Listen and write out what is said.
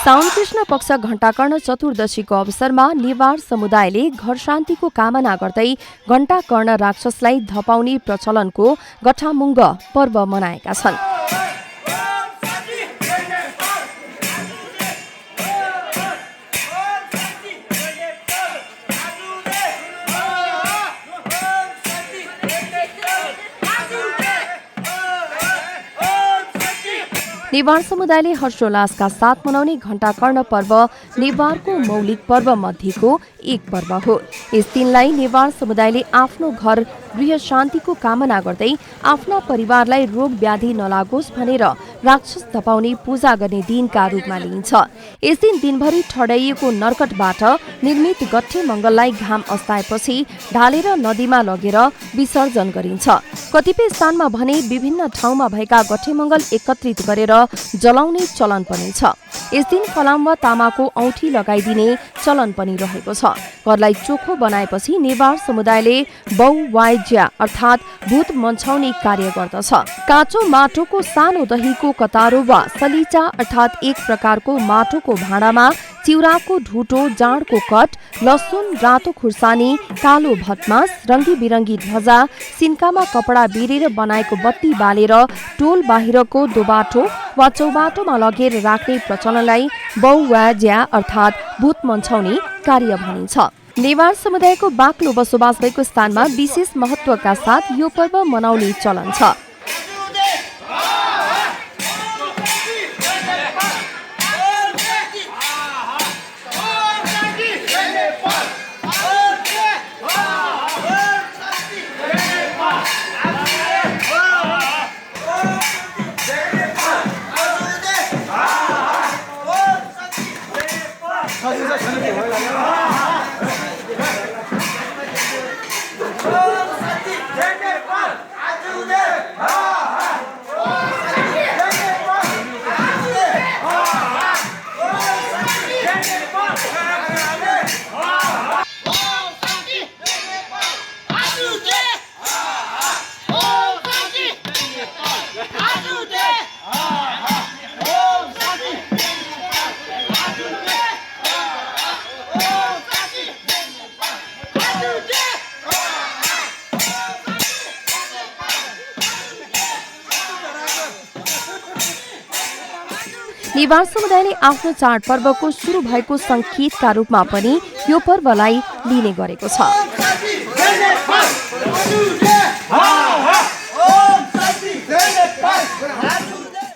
साउन कृष्ण पक्ष घण्टाकर्ण चतुर्दशीको अवसरमा नेवार समुदायले घर शान्तिको कामना गर्दै घण्टाकर्ण राक्षसलाई धपाउने प्रचलनको गठामुङ्ग पर्व मनाएका छन्। नेवार समुदायले हर्षोल्लासका साथ मनाउने घण्टाकर्ण पर्व नेवारको मौलिक पर्व मध्येको एक पर्व हो। यस दिनलाई नेवार समुदायले आफ्नो घर गृह शान्तिको कामना गर्दै आफ्ना परिवारलाई रोग व्याधि नलागोस् भनेर राक्षस धपाउने पूजा गर्ने दिनका रूपमा लिइन्छ। यस दिन दिनभरि ठड्याइएको नर्कटबाट निर्मित गट्ठे मङ्गललाई घाम अस्ताएपछि ढालेर नदीमा लगेर विसर्जन गरिन्छ। कतिपय स्थानमा भने विभिन्न ठाउँमा भएका गट्ठे मङ्गल एकत्रित गरेर जलाउने चलन पनि छ। यस दिन फलाम वा तामाको औँठी लगाइदिने चलन पनि रहेको छ। घरलाई चोखो बनाएपछि नेवार समुदायले बौवाइज्या अर्थात् भूत मन्छाउने कार्य गर्दछ। काँचो माटोको सानो दहीको कतारो वा सलिचा अर्थात् एक प्रकारको माटोको भाँडामा चिउराको ढुटो, जाँडको कट, लसुन, रातो खुर्सानी, कालो भटमास, रङ्गी बिरङ्गी ध्वजा, सिन्कामा कपडा बेरेर बनाएको बत्ती बालेर टोल बाहिरको दोबाटो वा चौबाटोमा लगेर राख्ने प्रचलनलाई बौवाज्या अर्थात् भूत मन्छाउने कार्य भनिन्छ। नेवार समुदायको बाक्लो बसोबास भएको स्थानमा विशेष महत्वका साथ यो पर्व मनाउने चलन छ। नेवार समुदायले आफ्नो चाडपर्वको सुरु भएको संकेतका रूपमा पनि यो पर्वलाई लिने गरेको छ।